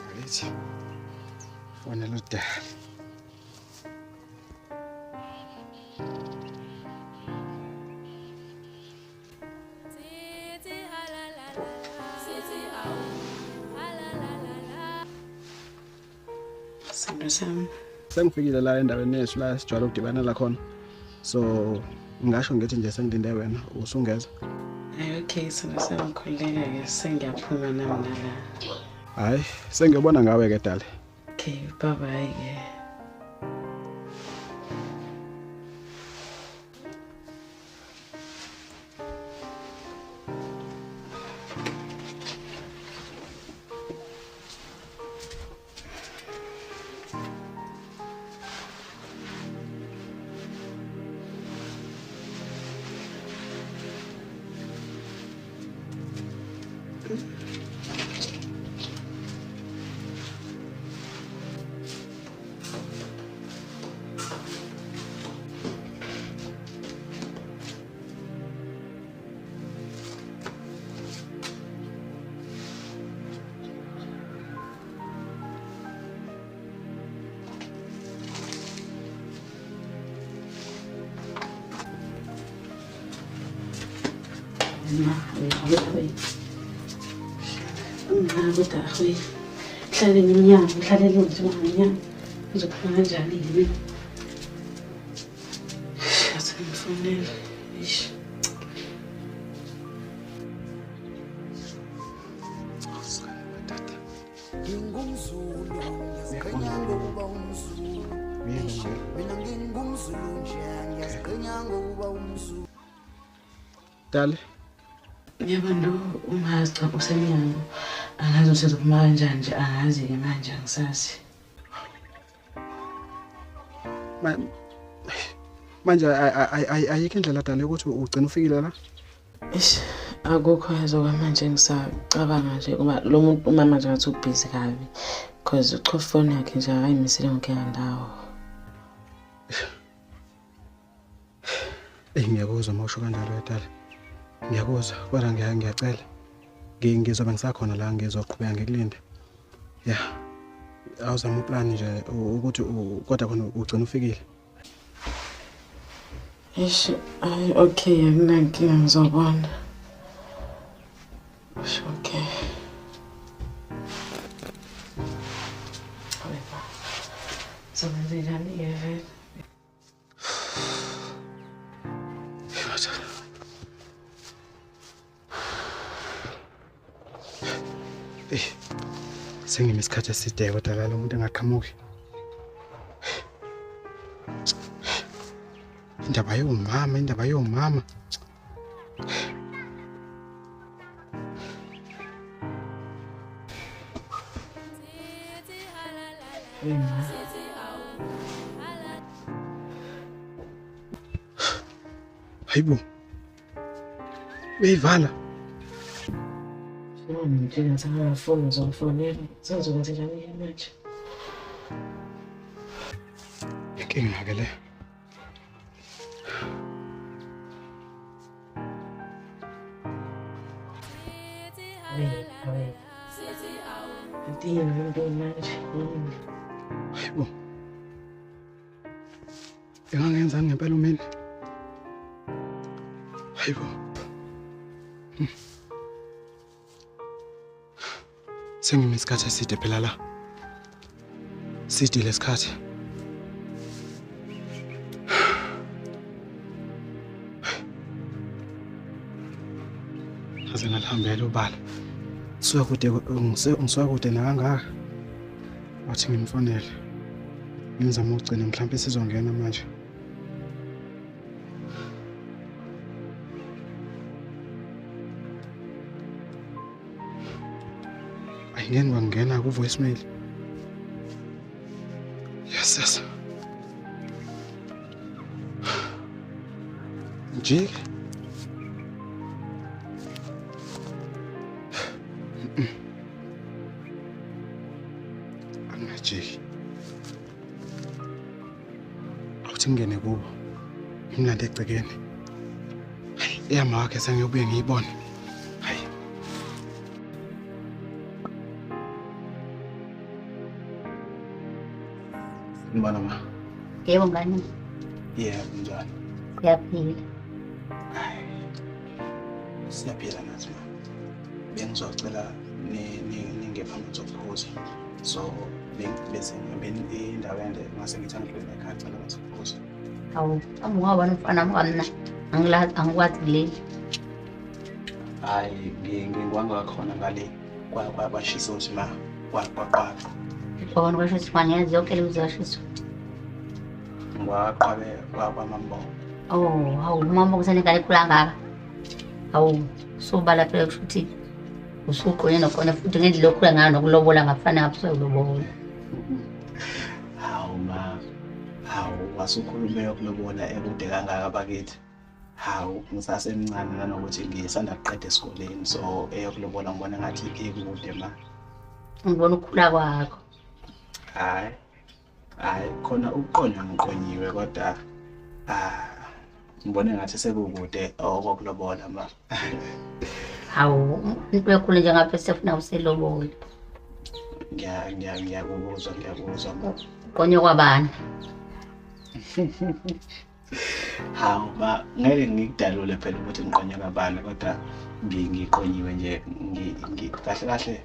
Ngakithi. Fonela uDali. Sando sami. Sengifikile la endaweni yethu la sijwayele ukudibanela khona. So ngingasho ngithi nje sengilinde wena usungeza. Hayi okay, sando sami, khululeka ke, sengiyaphuma nami nala. Hayi, sengiyobona ngawe ke Dali. Okay, bye bye ke. Kodwa ahoyi, hlalele emnyango, hlalele nje ngemnyango. Uzophuma kanjani yini? Athi ngifonele. Eish. NgingumZulu, ngiyaziqhenya ngokuba umZulu. Mina ngingumZulu nje, ngiyaziqhenya ngokuba umZulu. Dali. Yebo ndo umazi cha usemnyango. Angazi usezophuma kanjani nje, angazi-ke manje, angisazi. Manje ayikho indlela Dali yokuthi ugcine ufikile la? Eish, akukho yazo kwamanje, ngisacabanga nje kuba lo muntu umama nje ngathi ubhizi kabi because uchofa ifoni yakhe nje akayimisele yonke ndawo. Eyi ngiyakuzwa uma usho kanjalo Dali. Ngiyakuzwa kodwa ngiyacela. Ngizobe ngisakhona la, ngizoqhubeka ngikulinde. Yeah. Awuzama uplan nje ukuthi kodwa khona ugcine ufikile. Eish, hayi okay, akunankinga, ngizobona. Eish, okay. Hayi ba. Sokwenze njani-ke vele? Eh, sengime isikhathi eside kodwa la lo muntu engaqhamuki. Indaba yomama, indaba yomama. Hayibo. Uyayivala. Ngitshela ngafoni ngizomfonela. Sengizokwenza njani manje? Inkinga ke le. Anti umuntu manje. Hayibo. Engangenzani ngempela umini? Hayibo. Sengime isikhathi eside phela la. Side lesikhathi. Ngaze ngalihambela ubala. Ngisuka kude, ngisuka kude nakangaka. Wathi ngimfonele. Ngimzama ukugcina mhlawumbe sizongena manje. Ayingeni kwangena ku voicemail. Yes, yes. Ngijike. Angajiki. Awuthi ngingene kubo. Ngimlande egcekeni. Eyama wakhe sengiyobuye ngiyibone. Nibona ma. Yebo ngani. Yebo njani? Siyaphila. Siyaphila nathi ma. Bengizocela ningepha amanzi okuphuza. So bese ngihambe indawo ende ngase ngithi angidlule ekhaya ngicela amanzi okuphuza. Hawu, ungabona umfana wami mina angikwazi kuleli. Hayi, ngingiwangakhona ngale kwashisa ukuthi ma kwaqaqa. Khona kwasho ukuthi mangiyazi yonke le mizi yashiswa. Ngwaqabe kwamambo. Oh, hawu umama kusenengane ekhula kangaka. Hawu, sobala phela kusho ukuthi usuqonye nokhona futhi ngendlela okhula ngayo nokulobola ngafana ngabusokulobola. Hawu ma. Hawu wasukhulume yokulobola ekude kangaka bakithi. Hawu ngisasemncane nanokuthi ngisanda kuqeda esikoleni so eyokulobola ngibona ngathi ikude ma. Ngibona ukukhula kwakho. Hayi. Hayi khona ukuqonywa ngiqonyiwe kodwa ngibone ngathi sekukude okokulobola ma. Hawu into ekhulu njengapha sefuna uselobola. Ngiyakuzwa ngiyakuzwa ma. Qonywe kwabani? Hawu ma ngeke ngikudalule phela ukuthi ngiqonywe kabani kodwa ngiqonyiwe nje kahle kahle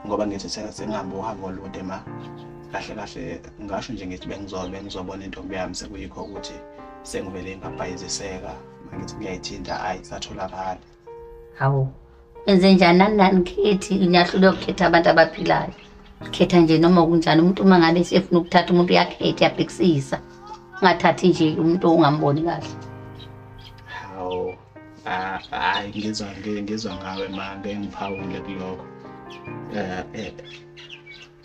ngoba ngithi sengihambe uhambo olude ma. Kahle kahle ngasho nje ngithi bengizobona intombi yami sekuyikho ukuthi sengivele ngabhayiziseka mangithi ngiyayithinta ayisatholakali. Hawu enze njani nani nikhethi niyahluleka ukukhetha abantu abaphilayo. Khetha nje noma kunjani umuntu uma ngabe sefuna ukuthatha umuntu uyakhetha uyabhekisisa. Ungathathi nje umuntu ongamboni kahle. Hawu hayi ngizwa ngawe ma ngeke ngiphawule kulokho.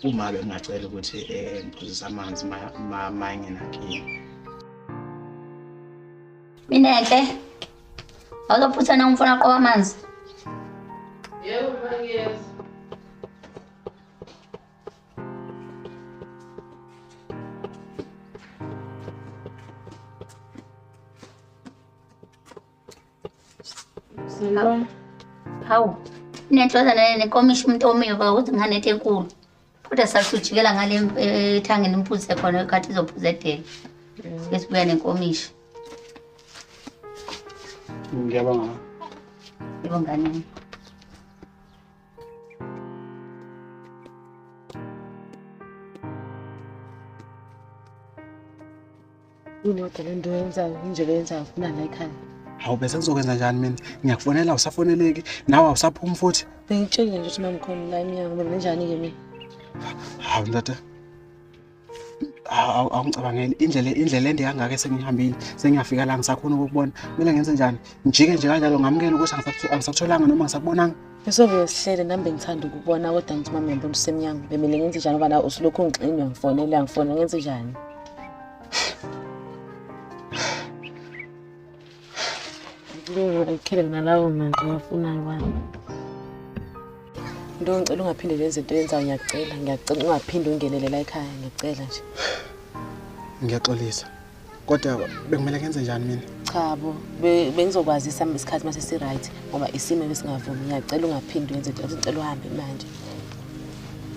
Uma bengingacela ukuthi ngiphuzise amanzi ma nginenkinga. Mina enhle. Awuzophutha na umfana aqoka amanzi? Yebo mangiyeza. Hawu, inenhloza nenkomishi umuntu omiyo ukuthi nginganethe enkulu. Kodwa sasujikela ngale ethangeni imphuze khona ekhathi izophuza edele. Sike sibuya nenkomishi. Ngiyabonga. Yebo ngane. Imoto le nto yenzayo inje le yenzayo ufuna la ekhaya. Hawu bese ngizokwenza njani mina? Ngiyakufonela awusafoneleki nawe awusaphumi futhi. Bengitshelile nje ukuthi mamkhona la emnyango mina njani ke mina? Hawu ndoda. Awungicabangeli indlela ende kangaka esengihambile sengiyafika la ngisakhona ukukubona. Kumele ngenze njani? Ngijike nje kanjalo ngamukela ukuthi angisakutholanga noma ngisakubonanga. Besobe sihlele nami bengithanda ukubona kodwa ngithi mama ngiyabona usemnyango. Bemele ngenze njani ngoba na usulokhu ungixini uyangifonela ngifonela ngenze njani? Ngikhele nalawo manzi awafunayo wami. Ndo ngicela ungaphinde lenze into yenzayo ngiyacela ngiyacela ungaphinde ungenele la ekhaya ngiyacela nje. Ngiyaxolisa. Kodwa bekumele ngenze njani mina? Cha bo, bengizokwazisa isikhathi mase si right ngoba isimo besingavumi. Ngiyacela ungaphinde uyenze into, ngicela uhambe manje.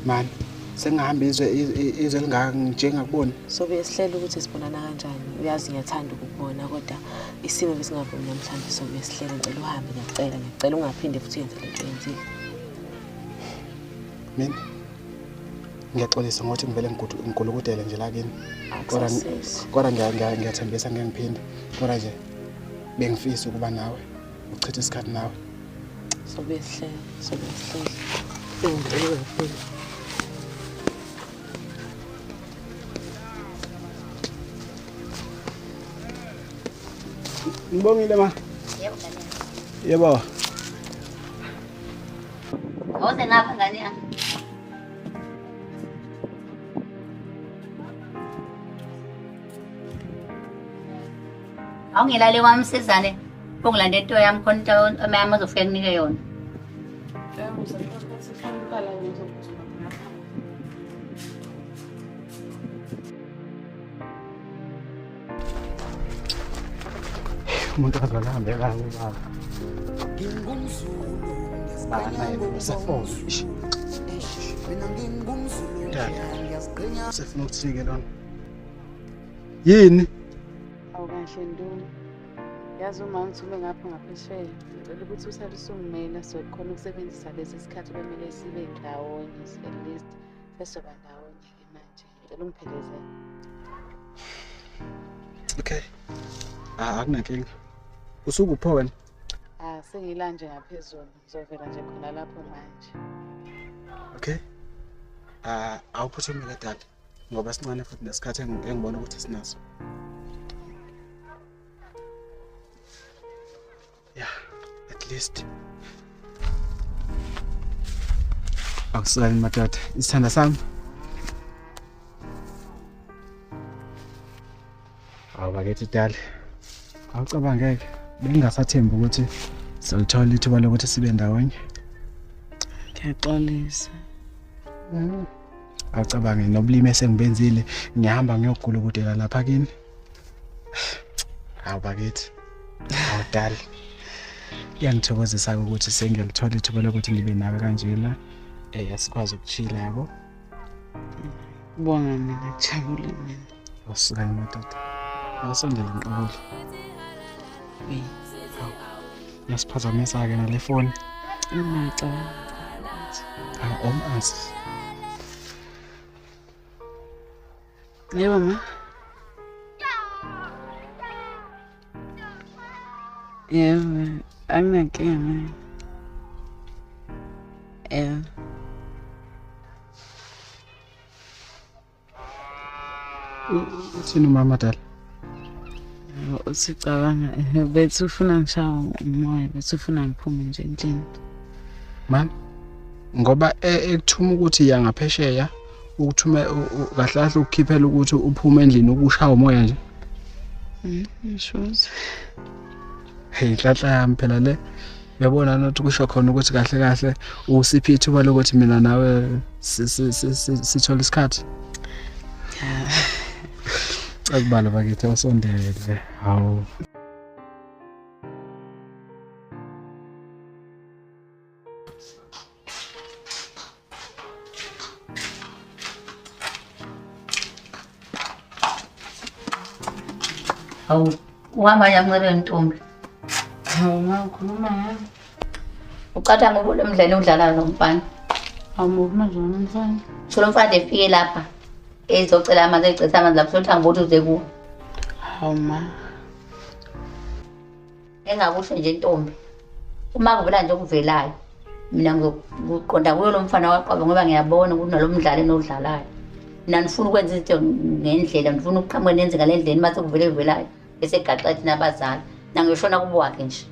Mani, sengihamba izwe elingaka njengakubona. Sobe sihlele ukuthi sibonana kanjani. Uyazi ngiyathanda ukukubona kodwa isimo besingavumi namhlanje sobe sihlele ngicela uhambe ngiyacela ngiyacela ungaphinde futhi uyenze lento oyenzile. Mina ngiyaxolisa ngokuthi ngivele ngigulukudele nje la kini. Kodwa ngiyathembisa ngeke ngiphinde. Kodwa nje bengifisa ukuba nawe, uchithe isikhathi nawe. Sobe sihlele, sobe sihlele. Ngicela ungaphinde. Ngibongile ma. Yebo ngane. Yebo. Awuze ngapha ngane yami. Awungilale kwami sizane ungilande into yami khona into yami azofika kunike yona. Umuntu azohambe kahle ubaba. Mina ngingumZulu ngiyaziqhenya Ngiyaziqhenya. Sefuna ukuthini ke lona? Yini? Awukahle Ntuli. Yazi uma ngithume ngapha ngaphesheya, ngicela ukuthi usale usungimela sokhona ukusebenzisa lesi sikhathi kwemele sibe ndawonye, at least sesoba ndawonye-ke manje. Ngicela ungiphelezele. Okay. Akunankinga. Usukuphi wena? Ah, sengila nje ngaphezulu. Ngizovela nje khona lapho manje. Okay. Awuphuthume ke dala ngoba sincane futhi nesikhathi engibona ukuthi sinaso. Yeah, at least. Awusali madoda, isithanda sami. Awubakithi dali. Awucabangeke, bengingasathembi ukuthi sizolithola ithuba lokuthi sibe ndawonye. Ngiyaxolisa. Awucabange nobulimi esengibenzile, ngihamba ngiyogulukudela lapha kini. Awubakithi. Awudali. Iyangithokozisa ukuthi sengiyalithola ithuba lokuthi ngibe nawe kanjena. Asikwazi ukuchila yabo. Bonga mina, kujabule mina. Awusuka madoda. Awusondele ngiqabule. Ngiyasiphazamisa-ke nale foni. Ngiyacabanga. Omazi. Yebo ma. Yebo, anginankinga naye. Yebo. Uthini umama dala? Usicabanga bethi ufuna ngishawe umoya, bethi ufuna ngiphume nje endlini. Man, ngoba ekuthuma ukuthi iya ngaphesheya, ukuthume kahle kahle ukukhiphela ukuthi uphume endlini ukushawa umoya nje. Ngisho. Hey, inhlanhla yami phela le. Uyabona nothi kusho khona ukuthi kahle kahle usiphi ithuba lokuthi mina nawe sithole isikhathi. Akubala bakithi awusondele. Hawu. Hawu, uhamba yamncele ntombi. Hawu ma, ukhuluma ngami. Ucathanga lo mdlalo udlala lo mfana. Hawu mubi manje wona mfana. Sho lo mfana efike lapha ezocela amanzi, ecetha amanzi lapho sothi angibothi uze kuwe. Hawu ma. Engakusho nje ntombi. Uma kuvela nje okuvelayo, mina ngizoqonda kuyo lo mfana waqaba ngoba ngiyabona ukuthi nalo mdlalo enodlalayo. Mina ngifuna ukwenza izinto ngendlela, ngifuna ukuqhamuka nenze ngale ndlela mase kuvele kuvelayo bese gaxa thina abazali. Nangishona kubo wakhe nje.